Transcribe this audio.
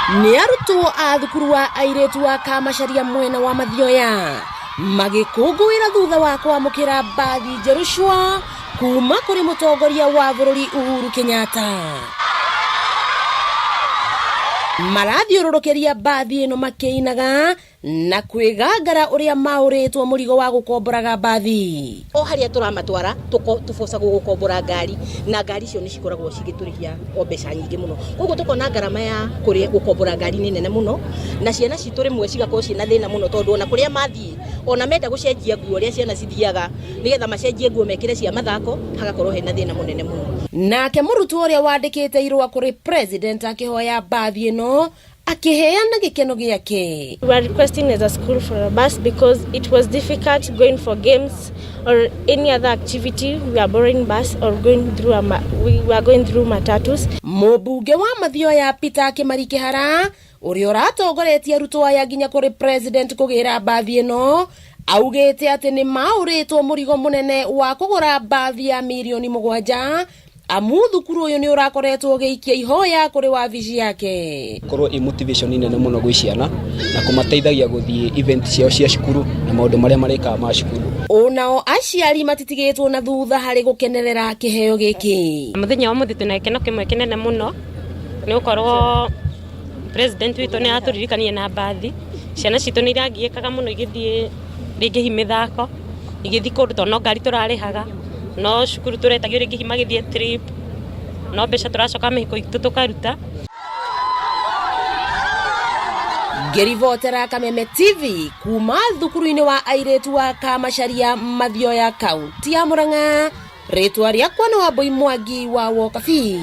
Nĩ arutwo a thukuru wa airĩtu wa Kamacharia mwena wa Mathioya magĩkũngũĩra thutha wa kwamũkĩra mbathi njerũ cwa kuma kũrĩ mũtongoria wa bũrũri Uhuru Kenyatta. Marathiũrũrũkĩria mbathi ĩno makĩinaga na kwĩgangara ũrĩa maũrĩtwo mũrigo wa gũkomboraga mbathi. O harĩa tũramatwara tũbocagwo gũkombora ngari, na ngari icio nĩ cikoragwo cigĩtũrĩhia o mbeca nyingĩ mũno. Koguo tũkona ngarama ya gũkombora ngari nĩ nene mũno, na ciana citũ rĩmwe cigakorwo ciĩna thĩna mũno tondũ ona kũrĩa mathiĩ, ona menda gũcenjia nguo ũrĩa ciana cithiaga, nĩgetha macenjie nguo mekĩre cia mathako, hagakorwo hena thĩna mũnene mũno. Nake mũrutwo ũrĩa wandĩkĩte irũa kũrĩ president akĩhoya mbathi ĩno akĩheana gĩkeno gĩake. We are requesting as a school for a bus because it was difficult going for games or any other activity. We are borrowing bus or going through a we were going through matatus. Mũmbunge wa Mathioya Peter Kĩmari Kĩhara ũrĩa ũratongoretie arutwo aya nginya kũrĩ president kũgĩra mbathi ĩno augĩte atĩ nĩ maũrĩtwo mũrigo mũnene wa kũgũra mbathi ya mirioni 7 amu thukuru ũyũ nĩ ũrakoretwo ũgĩikia ihoya kũrĩ wabici yake. Korwo ĩ motivation nene mũno gwĩ ciana na kũmateithagia gũthiĩ event ciao cia cukuru na maũndũ marĩa marĩkaga ma cukuru. Onao aciari matitigĩtwo na thutha harĩ gũkenerera kĩheo gĩkĩ. Mũthenya wa ũmũthĩ twĩna gĩkeno kĩmwe kĩnene mũno nĩ gũkorwo president witũ nĩ atũririkanie na mbathi. Ciana citũ nĩ iragiĩkaga mũno igĩthiĩ rĩngĩ hihi mĩthako, igĩthiĩ kũndũ tondũ no ngari tũrarĩhaga, no cukuru tũretagio rĩngĩ hihi magĩthiĩ trip, no mbeca tũracoka mĩhuko itũ tũkaruta. Ngĩribotera Kameme TV kuma thukuru-inĩ wa airĩtu wa Kamacharia Mathioya kaunti ya Murang'a, rĩtwa rĩakwa nĩ Wambui Mwangi wa Wokabi.